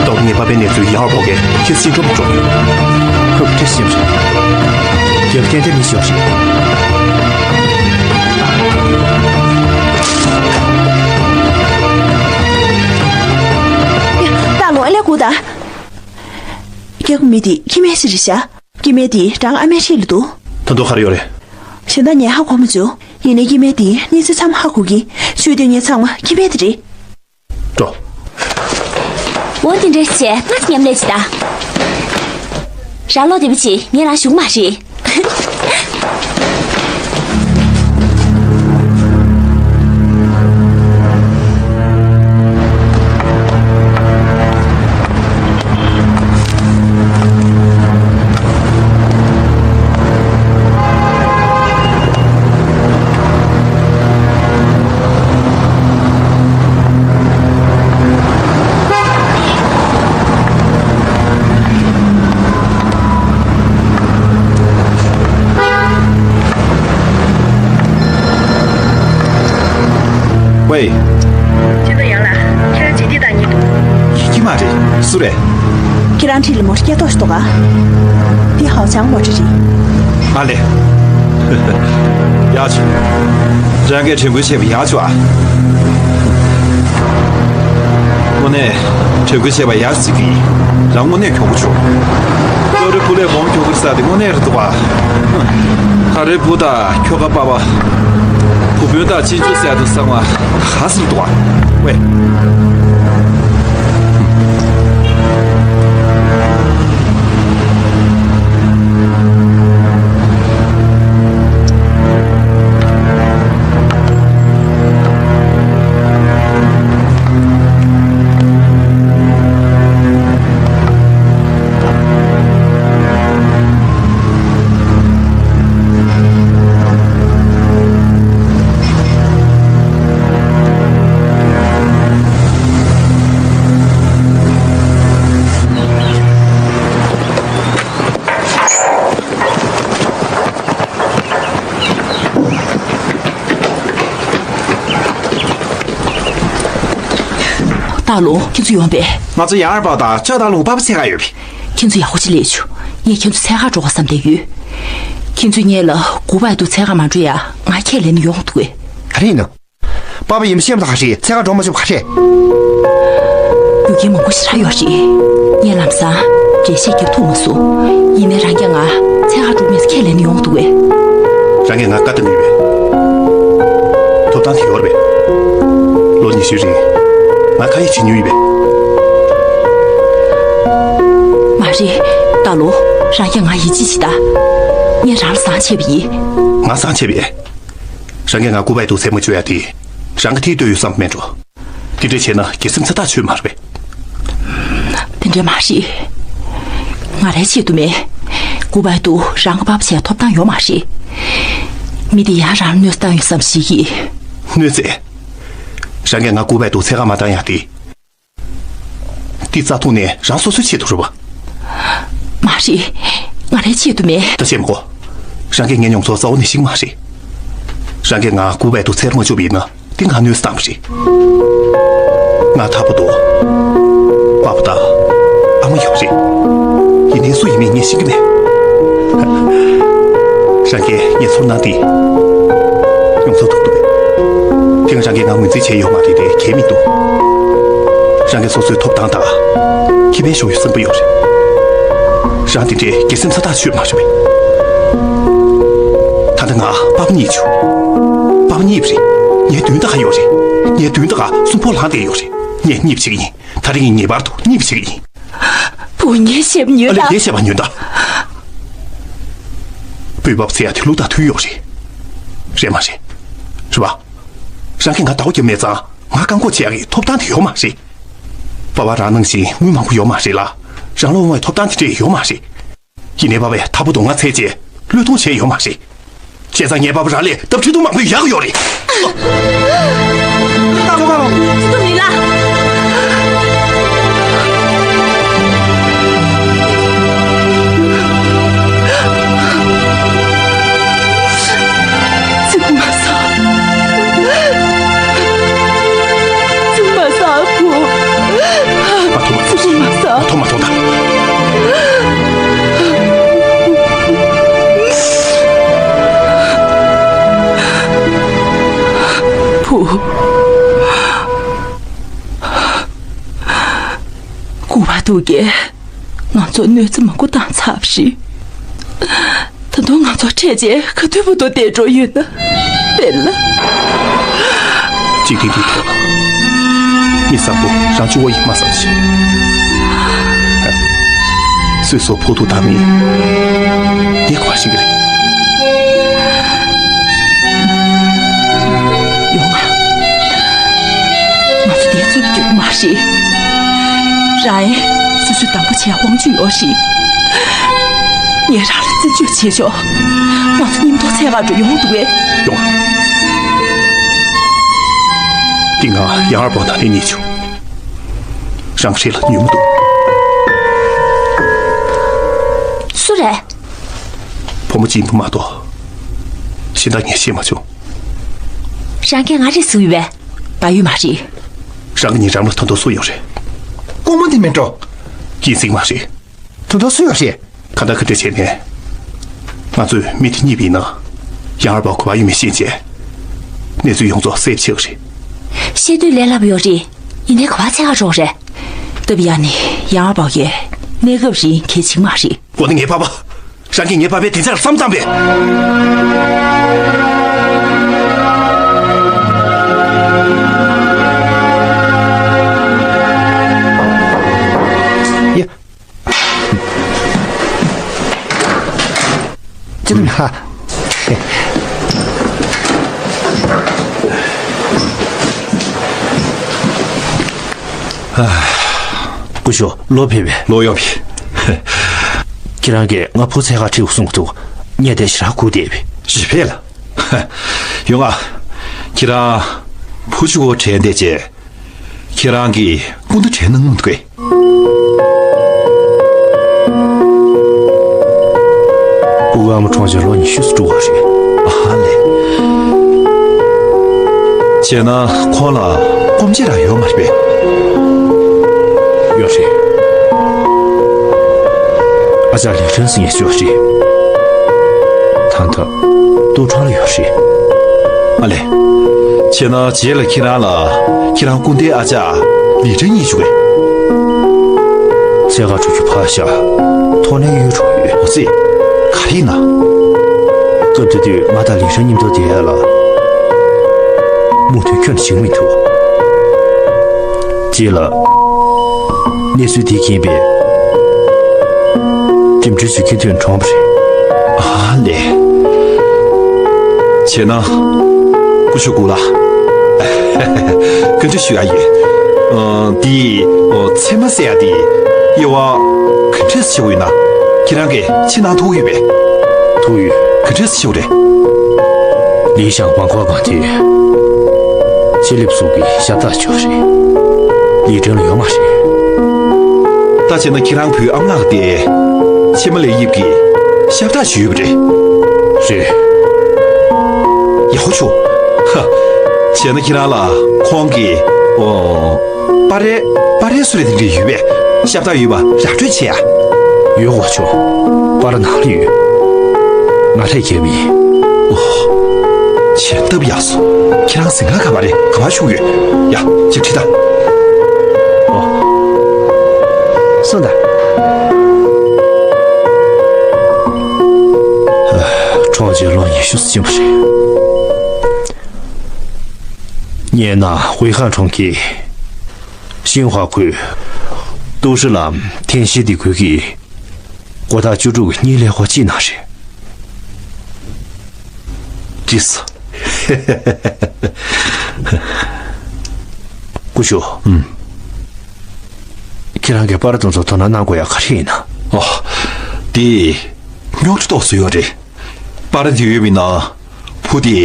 ཏོག་ངའི་པ་ཕའི་གནས་ཚུལ་ཡར་པོ་གིས་ཁྱེད་སེམས་ཁྲལ་མི་འགྲོ། ཁོས་ཁྲེལ་ཤེས་རེད། རྒྱལ་ཁན་ཏེ་མི་ཤོར་ཞིག་ད་ལོ་ཨ་ལས་གོ་ད། སྐྱེ་དགུ་མི་དེ་ཁྱི་མེད་ཞིག་རེད་ཤག་སྐྱེ་དམན་དེ་རང་ཨ་མའི་ཧྲིལ་ལ་འདུག་ད་དུང་ག་རེ་ཡོད་རེད། གཞན་དག་ངས་ཧ་གོ་མ་བྱུང་། ཡིན་ནའི་སྐྱེ་དམན་དེ་གནས་ཚུལ་ཚང་མ་ཧ་གོ་གི། ཤོད་དུས་ངས་ཚང་མ་སྐྱེ་དམན་དེ་རེད། འགྲོ། འོ་དེ་འདྲ་བྱས་ང་ཚོ་མཉམ་ལས་བྱེད་ད། རང་ལོག་བདེ་པོ་བྱེད། ངས་རང་ཞུ་གི་མ་རེད། ཝེ། ཅི་ད་ཡང་ལ། ཁྱེད་རང་ཇི་ཏི་དང་གཉིས་འདུག་ཡིན་གྱི་མ་རེད། སུ་རེད། ཁྱེད་རང་འཁྲིས་ལ་མོ་ཊ་སྐྱ་ཏོག་ཞིག་འདུག་ག་འདི་ཧའོ་ཆང་མོ་ཊ་རེད། ཨ་ལེ། ཡག་བྱུང་། རང་གིས་དྲན་སྐུལ་བྱས་པ་ཡག་བྱུང་ཨ། དངོས་གནས་དྲན་སྐུལ་བྱས་པ་ཡག་བྱུང་གི། རང་དངོས་གནས་མགྱོགས་པོ་བྱུང་། ཀ་རེ་བུ་ལས་གོང་མགྱོགས་པོ་ཟེར་དེ་དངོས་གནས་རེད་འདུག་ག་ཀ་རེ་བུ་དང་ཁྱོ་ག་པ་པ། བུ་སྤུན་དང་གཅེན་གཅུང་ཟེར་དུ་གསང་བ་ག་ཟེར་འདུག་ག་ཝེ། ད་ལོ་ཁྱེད་ཚོ་ཡོང་པས། ང་ཚོ་ཡང་ཨར་པ་དང་ཅ་དང་ལུང་པ་པ་འཚོལ་ག་ཡོད་པས། ཁྱེད་ཚོ་ཡག་པོ་ཅིག་ལས་བྱུང་། ངས་ཁྱེད་ཚོ་འཚོལ་ག་འགྲོ་ག་བསམ་བསྡད་ཡོད། ཁྱེད་ཚོས་ངེད་ལ་གུ་པའི་དུ་འཚོལ་ག་མ་འགྲོ་ཡ་ང་ཁས་ལེན་ནས་ཡོང་འདུག་གས། ག་རེ་ཡིན་ནམ། པ་པ་ཡིན་ཤེས་མ་ཐག་རེད། འཚོལ་ག་འགྲོ་མ་བཅུག་ག་རེད། རྒྱུ་རྐྱེན་མང་པོ་ཞིག་རག་ཡོད་རེད། ངས་ལམ་སང་འགྲེལ་བཤད་རྒྱབ་ཐུབ་མ་སོང་། ཡིན་ནའི་རང་རྐྱ་ང་འཚོལ་ག་འགྲོ་མེད་ཁས་ལེན་ནས་ཡོང་འདུག་གས། རང་གིས་ང་བཀའ་བཏང་གི་ཡོད་པས། ཐོབ་ཐང་དེ་ཡོད་རེད་པས། ལོ་ཉི་ཤུའི་རིང་ང་ཁ་ཡ་བྱེད་མྱོང་ཡོད་པས། མ་རེད། ད་ལོ་རང་གིས་ང་ཡིད་ཆེས་བྱེད་ད། ངས་རང་ལ་བཟང་བྱས་པ་ཡིན། ང་བཟང་བྱས་པས། རང་གིས་ང་ཀུ་པའི་དུ་འཚོལ་མ་བཅུག་ཡ་དེ་རང་གི་ཐིག་ལྟོས་ཡོད་བསམ་མེད་འགྲོ། དེ་འདྲ་བྱས་ན་སྒེར་སེམས་ཚ་ཐག་ཆོད་མ་རེད་པས། དེ་འདྲ་མ་རེད། ང་རའི་ཆེད་དུ་མེད། ཀུ་པའི་དུ་རང་གི་པ་པ་བྱས་ཐོབ་ཐང་ཡོད་མ་རེད། མི་དེ་ཡང་རང་གནོད་བཏང་ཡོད་བསམ་ཞིག་གིས། གནོད་ཟེར། རང་གིས་ང་ཀུ་པའི་དུ་འཚོལ་ག་མ་བཏང་ཡ་དེ། དེ་རྩ་ཐོག་ནས་རང་སོ་སོའི་ཆེད་དུ་རེད་པ། མ་རེད། ང་རའི་ཆེད་དུ་མེད། ད་བཤད་མི་དགོས། རང་གིས་ངའི་མྱོང་ཚོར་རྩ་བ་ནས་ཤེས་ཀྱི་མ་རེད། རང་གིས་ང་ཀུ་པའི་དུ་འཚོལ་མ་བཅུག་པ་ཡིན་ན་དེ་ང་གནོད་འཚེ་བཏང་བ་རེད། ང་ཐར་པ་འདུག་པ་པ་དང་ཨ་མ་ཡོད་རེད། ཡིན་ནའི་སུ་ཡིན་མིན་ངས་ཤེས་ཀྱི་མེད། རང་གིས་ངའི་ཚོར་སྣང་འདི་མྱོང་ཚོར་ཐུབ་འདུག་དེ་སྔ་རང་གིས་ང་ངོས་འཛིན་བྱས་ཡོད་མ་རེད་དེ་གལ་མི་འདུག་རང་གིས་སོ་སོའི་ཐོབ་ཐང་དང་ཁེ་ཕན་ཤོར་ཡོད་བསམ་གྱི་ཡོད་རེད། རང་འདི་འདྲའི་སྒེར་སེམས་ས་ཐག་ཆོད་མ་རེད་པས། ད་ལྟ་ང་པ་ཕ་རྙེད་བྱུང་། པ་ཕ་རྙེད་པ་རེད། ངའི་མདུན་ད་ག་ཡོད་རེད། ངའི་མདུན་ད་ག་གསོན་པོ་ལངས་བསྡད་ཡོད་རེད། ངས་རྙེད་པ་བྱེད་ཀྱི་ཡིན། ད་རེས་ངས་ངེས་པར་དུ་རྙེད་པ་བྱེད་ཀྱི་ཡིན། བུ། ངས་བཤད་པ་ཉོན་ཨ་ལས། དང་། ངས་བཤད་པ་ཉོན་དང་། བོད་པ་བྱེད་ཡ་དེ་ལུགས་དང་མཐུན་ཡོད་རེད། རེད་མ་རེད། རེད་པ། རང་གིས་ང་ཟླ་བ་བརྒྱབ་མེད་ཙང་ང་བཀག་འགོག་བྱེད་ཡ་གི་ཐོབ་ཐང་དེ་ཡོད་མ་རེད། པ་ཕ་རང་ནང་བཞིན་དངུལ་མང་པོ་ཡོད་མ་རེད་ལ། རང་ལ་དབང་བའི་ཐོབ་ཐང་དེ་འདྲས་ཡོད་མ་རེད། ཡིན་ནའི་པ་ཕས་ཐ་བུ་དང་ང་འཚོལ་བྱས་བློས་གཏོང་བྱས་ཡོད་མ་རེད། བྱས་ཙང་ངའི་པ་ཕ་རང་ལས་ལྡབ་ཁྲི་སྟོང་མང་པོའི་ཡག་ཡོད་རེད། ད་ཁོ་ཁ་ལོ། ཅི་ཐུབ་མིན་ལ། ཅི་ཐུབ་མ་ས། ཅི་ཐུབ་མ་ས་བུ། མ་ཐོངས་མ་ཐོངས། ཅི་ཐུབ་མ་ས། མ་ཐོངས་མ་ཐོངས་ད། བུ། སྐུ་པར་འདུག་གས། ང་ཚོ་གནོད་འཚེ་མང་པོ་བཏང་ཚར་བ་རེད། ད་དུང་ང་ཚོ་འཕྲད་རྗེས་ག་དུས་བར་དུ་བསྡད་འགྲོ་ཡོད་ན། དཔེར་ན། འཇིག་རྟེན་འདིའི་ཐོག་ལ་མི་བཟང་པོ་རང་བྱུང་བ་ཡིན་མ་བསམ་ཞིག་སོ་སོ་ཕོག་ཐུག་བཏང་མིན་ངས་གོ་བ་ཤེས་ཀྱི་རེད། ཡོང་ང་། ང་ཚོ་འདིར་འཚོ་རྒྱུ་མ་རེད། རང་སོ་སོའི་དམ་པ་བྱས་དབང་ཆུ་ཡོད་རེད། ངས་རང་ལ་བརྩི་འཇོག་བྱེད་ཆོག་ང་ཚོ་མཉམ་དུ་འཚོལ་ག་འགྲོ། ཡོང་འདུག་གས། ཡོང་། འདི་ང་ཡང་ཨར་པོ་ན་ནས་རྙེད་བྱུང་། རང་རེད་ལ་ཉོན་མོངས་འདུག་སུ་རེད། བུ་མོ་གཅིག་པུ་མ་གཏོགས་གཞན་དག་ངས་ཤེས་མ་བྱུང་། རང་གིས་ང་རེད་ཟེར་གྱི་ཡོད་པས། ད་ཡོད་མ་རེད། རང་གི་ཉེ་འགྲམ་ལ་ད་དུང་སུ་ཡོད་རེད། ཀོང་མོ་འདི་མིན་འགྲོ། ཡིན་སྲིད་མ་རེད། ད་དུང་སུ་ཡོད་རེད། གང་ལྟར་ག་འདྲ་བྱས་ནས་ང་ཚོས་མི་དེ་རྙེད་པ་ཡིན་ན། ཡང་ཨར་པོ་ག་པར་ཡོད་མེད་ཤེས་བྱས། གནས་ཚུལ་ཡོངས་རྫོགས་གསལ་པོ་ཆགས་རེད། ཤེས་འདོད་ལས་སླ་པོ་ཡོད་རེད། ཡིན་ནའི་ག་པར་འཚོལ་ག་འགྲོ་རེད། སྟབས་ཡག་ནི་ཡང་ཨར་པོ་ཡི་གནས་སྐབས་རིང་གལ་ཆེ་མ་རེད། འོ་ན་ངའི་པ་ཕ། རང་གིས་ངའི་པ་ཕའི་བདེ་འཇགས་ལ་བསམ་བཏང་པས། ཡ། ཅི་ལ་ཧ། སྐུ་ཞབས། ལོ་ཕེབས་པས། ལོ་ཡོང་ཕེབས། ཁྱེད་རང་གིས་ང་བུ་འཚོལ་ག་ཁྲིད་དགོས་གསུང་གི་འདུག་ངས་དེ་ཞེ་དྲག་སྒུག་བསྡད་པས། ཞེ་ཕེབས་ལགས། ཡོང་ང་། ཁྱེད་རང་བུ་གཅིག་པོ་དྲན་བསྡད་བྱས། ཁྱེད་རང་གིས་སྐུ་ཟླ་དྲན་གནང་མི་འདུག་གས། སྤུ་གུ་ཨ་མ་གྲོངས་བྱས་ལོ་ཉི་ཤུ་ཙམ་འགྲོ་བ་རེད། ཨ་ལས། བྱས་ན་ཁོང་ལ་སྐུ་མཆེད་རང་ཡོད་མ་རེད་པས། ཡོད་རེད། ཨ་ཅག་ལི་ཁྲོན་ཟེར་མཁན་ཅིག་ཡོད་རེད། ད་ལྟ་ཏུའུ་ཁྲོན་ལ་ཡོད་རེད། ཨ་ལས། བྱས་ན་རྗེས་ལ་ཁྱེད་རང་ལ་ཁྱེད་རང་སྐུ་ཟླའི་ཨ་ཅག་ལི་ཁྲོན་རྙེད་བྱུང་བས། འཚོལ་ག་འགྲོ་རྒྱུ་ཕར་བཞག་ཐོག་ནས་གཡུག་འགྲོ་ཡོད། འོ་ཙི། ག་རེ་ཡིན་ན། སྐབས་དེ་དུས་ང་དང་ལི་ཁྲོན་མཉམ་དུ་བསྡད་ཡ་ལ་མོས་མཐུན་ཁྱོན་ནས་བྱེད་ཀྱི་མི་འདུག་རྗེས་ལ། གནས་ཚུལ་འདི་མཁྱེན་པས། འགྲིམ་འགྲུལ་བྱེད་མཁན་དེ་གྲོངས་པ་རེད། ཨ་ལས། བྱས་ན། སྐུ་ཞབས་སྐུ་ལ། བཀའ་འདྲི་ཞུ་ཡ་ཡོད། ཨ། འདི། ཨོ། ཚད་མ་ཟེར་ཡ་འདི། དབྱེ་བ། ག་འདྲས་ཕྱེ་དགོས་ཡོད་ན། ཁྱེད་རང་གིས་ཕྱེ་གནང་ཐུབ་ཡོད་པས། ཐུབ་ཡོད། ག་འདྲས་ཕྱེ་དགོས་རེད། ལི་ཞང་མ་འགོར་གོང་དེ། ཕྱེ་ལེབ་གཟུགས་ཀྱི་ཞབས་བཏགས་ཅིག་ཡོད་རེད། ལི་ཁྲོན་ལ་ཡོད་མ་རེད། ད་བྱས་ན་ཁྱེད་རང་བུའི་ཨ་མ་ལགས་དེ། ཕྱེ་མ་ལེབ་དབྱིབས་ཀྱི་ཞབས་བཏགས་ཅིག་ཡོད་པ་རེད། རེད། ཡག་པོ་བྱུང་། ཧ། བྱས་ན་ཁྱེད་རང་ལ་ཁོང་གི། ཨོ། པར་རིས། པར་རིས་སུ་རེད་དེ་འདྲ་ཡོད་པས། ཞབས་བཏགས་ཡོད་པ་ར་སྤྲོད་བྱེད་ཡ། ཡོད་གོ་ཆོ། པར་ནང་ལ་ཡོད། ང་ལྷས་རྒྱལ་མི། ཨོ། ཆེ་སྟབས་ཡག་སོ། ཁྱེད་རང་གཟིམ་ཁང་ག་པར་རེད། ག་པར་བཞུགས་ཡོད། ཡ། ཅིག་ཁྲིད་ད། ཨོ། སོང་ད། ཁྲོང་ཅེ་ལོ་ཉི་ཤུ་ཙམ་རེད། སྔོན་ན་ཝེ་ཧན་གྲོང་ཁྱེར་ཤིན་ཧྭ་ཁུལ་ཏུའུ་ཧྲི་ལམ་ཐེན་ཤི་སྡེ་ཁུལ་གྱི་སྒོ་ཐག་བཅུ་དྲུག་གི་གཉིས་ལས་ཁོ་གཅིག་ནང་རེད། ཅི་སོ། སྐུ་ཞབས། ཨུམ། ཁྱེད་རང་གིས་པར་དེ་ཚོ་དོ་སྣང་གནང་དགོས་ཡ་ག་རེ་ཡིན་ན། ཨོ། དེ་རྙོག་དྲ་ཏོག་ཙམ་ཡོད་རེད། པར་དེ་ཡོད་པ་ཡིན་ན་བུ་དེ་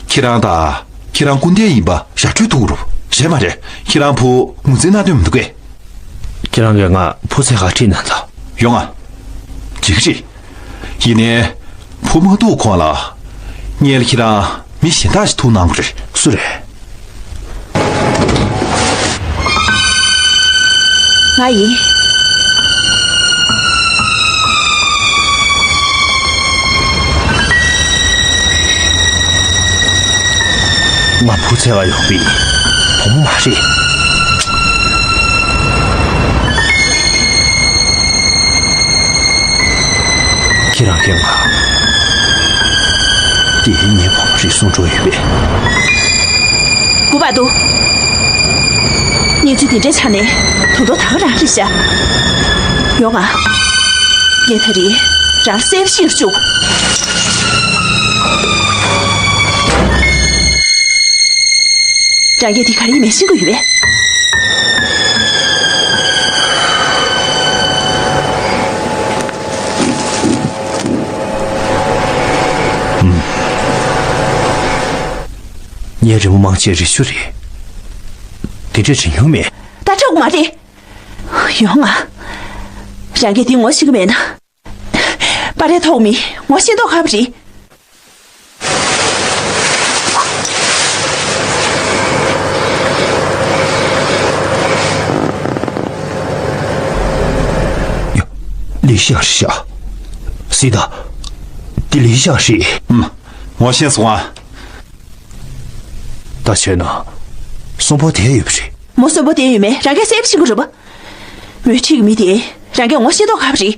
ཁྱེད་རང་དང་ཁྱེད་རང་སྐུ་ཟླ་ཡིན་པ་ར་སྤྲོད་ཐུབ་ཀྱི་རེད། རེད་མ་རེད། ཁྱེད་རང་བུ་ངོས་འཛིན་གནང་འདོད་མི་འདུག་གས། ཁྱེད་རང་གིས་ང་བུ་ཚ་ག་ཁྲིད་ན་ད། ཡོང་ང་། འགྲིག་གི་རེད། ཡིན་ནའི་བུ་མ་ཐུག་གོང་ལ་སྔོན་ལ་ཁྱེད་རང་མི་གཞན་དག་ཞིག་ཐུག་གནང་དགོས་རེད། སུ་རེད། ང་ཡིན། ང་བུ་ཚ་ག་ཡོང་བའི་བུ་མོ་མ་རེད། ཁྱེད་རང་གིས་ང་དེ་ངའི་བུ་མོ་རེད་གསུང་འགྲོ་ཡོད་པས། གུ་བ་དུ། གནས་ཚུལ་དེ་འདྲའི་ཆ་ནས་དོ་དོ་ད་ག་རང་རེད་ཤག་ཡོང་ང་། ངས་ད་རེས་རང་གསལ་པོ་ཤེས་རུ་བཅུག་རང་གིས་དེ་ག་རེ་ཡིན་མིན་ཤེས་ཀྱི་ཡོད་པས། ངའི་རི་མོ་མང་ཆེ་རི་ཆུ་རེད། དེ་འདྲའི་རི་ཉུང་མེད། ད་ཆོག་མ་རེད། ཡོང་ང་། རང་གིས་དེ་ངོ་ཤེས་ཀྱི་མེད་ན། པར་རིས་ཐོགས་མེད་ངོ་ཤེས་མདོག་ཁ་པོ་རེད། ཡ། ལི་ཤང་རེད་ཤག་སྲིད་ད། འདི་ལི་ཤང་རེད། ཨུམ། ངོ་ཤེས་སོང་ཨ། ད་བྱས་ན། གསོན་པོ་དེ་ཡོད་པ་རེད། མོ་གསོན་པོ་དེ་ཡོད་མེད་རང་གིས་གསལ་པོ་ཤེས་ཀྱི་རེད་པ། མོས་ཁྲིད་ཀྱི་མི་དེ་རང་གིས་ངོ་ཤེས་མདོག་ཁ་པོ་རེད།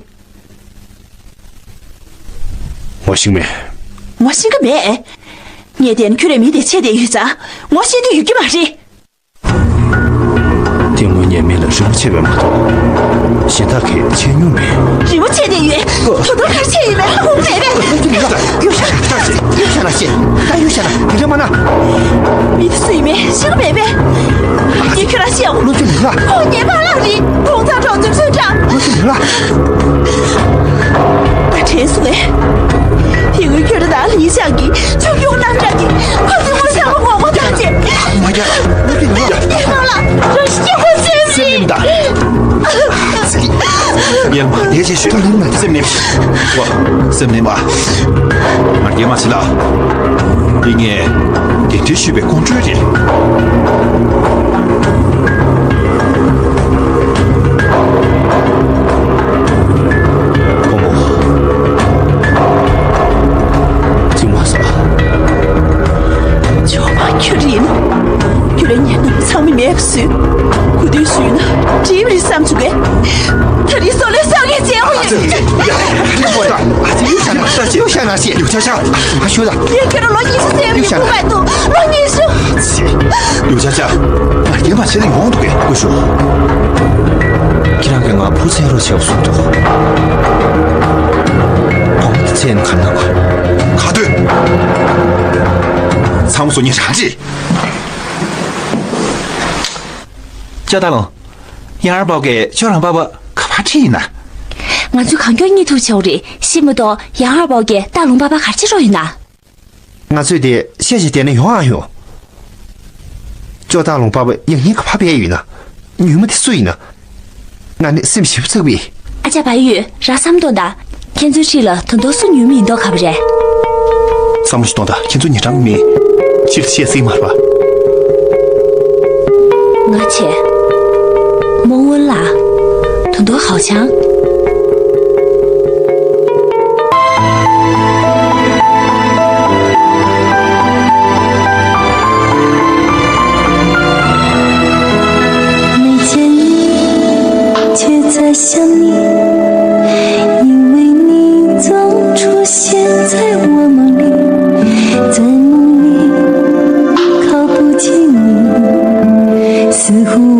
ངོ་ཤེས་མེད། ངོ་ཤེས་ཀྱི་མེད། ངས་བལྟས་ན་ཁྱོད་རའི་མི་དེ་ཆེ་བསྡད་ཡོད་ཙང་ངོ་ཤེས་འདོད་ཡོད་ཀྱི་མ་རེད། དེ་སྔོན་ངའི་མི་ལ་རི་མོ་ཆེ་བས་མ་གཏོགས་གཞན་དག་གིས་ཆེ་མྱོང་མེད། རི་མོ་ཆེ་བསྡད་ཡོད། ད་དུང་ག་རེ་ཆེ་ཡོད་མེད་ཧ་གོ་མེད་པས། ཡོད་ཤག་ཡོད་ཤག་ད་ཡོད་ཤག་ན་ཤེས། ད་ཡོད་ཤག་ན་དེ་འདྲ་མ་ན། མི་དེ་སུ་ཡིན་མེད་ཤེས་ཀྱི་མེད་པས། ངས་ཁྱོད་རང་ཤེས་འོང་། བློ་ཆུང་མི་ལ། ཁོ་ངའི་པཱ་ལགས་རེད། གུང་ཚང་གྲོང་ཚོའི་ཚོ་ཁྲ། ལོ་ཆུང་མི་ལ། ད་དྲན་སོང་ངས། དེ་སྔོན་ཁྱོད་རང་དང་ལི་ཤང་གིས་ཆུ་རྒྱུག་རྣམ་གྲངས་ཀྱིས་ཁོ་ཚོའི་ངོ་ཤ་མོ་ངོ་མོ་བཏང་རྗེས། མ་རྒྱག་ལོ་ཆུང་མི་ལ། ངས་ཁོ་ཚོའི་སེམས་ནས་མི་ད། ངས་མ་བདེ་ཆེ་ཤོས། སེམས་ནས་མི། ཨོ། སེམས་ནས་མ། ང་རྒྱལ་མ་བྱེད་ལ། འདི་ངས་དེ་འདྲའི་ཞུས་པའི་ཀོང་སྤྲུལ་རེད། བུ་མོ། གཅིག་མ་ཟ། ཇོ་མ་ཁྱོད་རེད། ཁྱོད་རང་ཉན་ན་ཚང་མ་མེད་པ་བཟོས། གོ་དུས་ཞུས་ན་འགྲིག་རེད་བསམ་བྱུང་གས། ད་རེས་སོ་ལོས་སོ་ངས་བྱས་ཧོ་ཡོད། ཨ་ཙི་ཡོད་ཤག་ན་ཤེས། ཡོད་ཤག་ན་ཤེས། ཡོད་ཤག་ཤག་མ་ཤོད་ལ། ངས་ཁྱོད་རང་ལོ་ཉི་ཤུ་ཟེར་ཡོད་ཤག་ན། ལོ་ཉི་ཤུ། ཡོད་ཤག་ཤག་ང་རྒྱལ་མ་བྱེད་ལ་ཡོང་འདུག་གས། སྐུ་ཞབས། ཁྱེད་རང་གིས་ང་བུ་ཚ་རོགས་བྱེད་གསུངས་འདུག་གོང་དུ་བཙལ་ནས་ག་ན་བ། ག་དུས། ཚང་མ་སོ་ཉིན་རང་རེད། ཅོ་ཏ་ལོང་། ཡང་ཨར་པའོ་གིས་ཁྱོད་རང་པ་ཕ་ག་པར་ཁྲིད་ཡིན་ན། ང་ཚོས་གང་མགྱོགས་རྙེད་ཐུབ་བྱའོ་རེད། ཤེས་མ་གཏོགས་ཡང་ཨར་པའོ་གིས་ཏ་ལོང་པ་ཕ་ག་རེ་བྱེད་རོགས་ཡིན་ན། ང་ཚོས་དེ་ཤེས་བཞིན་བསྡད་ན་ཡོང་ཨ་ཡོང་། ཅོ་ཏ་ལོང་པ་ཕ་ཡང་སྙིང་ག་པར་བསྡད་ཡོད་ན། ཉུལ་མ་དེ་སུ་ཡིན་ན། ང་ནི་སེམས་ཞིབ་ཚགས་པས། ཨ་ཅག་བལ་ཡུལ། རང་བསམ་གཏོང་དང་། ཁྱེད་ཚོའི་འཁྲིས་ལ་ད་དུང་སུ་ཉུལ་མི་ཡིན་མདོག་ཁ་པོ་རེད། བསམ་བློ་ཞིག་གཏོང་དང་། ཁྱེད་ཚོ་ཉེ་འགྲམ་མི་ཕྱིར་བཤད་སྲིད་མ་རེད་པ། ང་ཆེ། མོ་ཝུན་ལ། ད་དུང་ཧའོ་ཆང་། 想你，因为你总出现在我梦里，在梦里靠不近你，似乎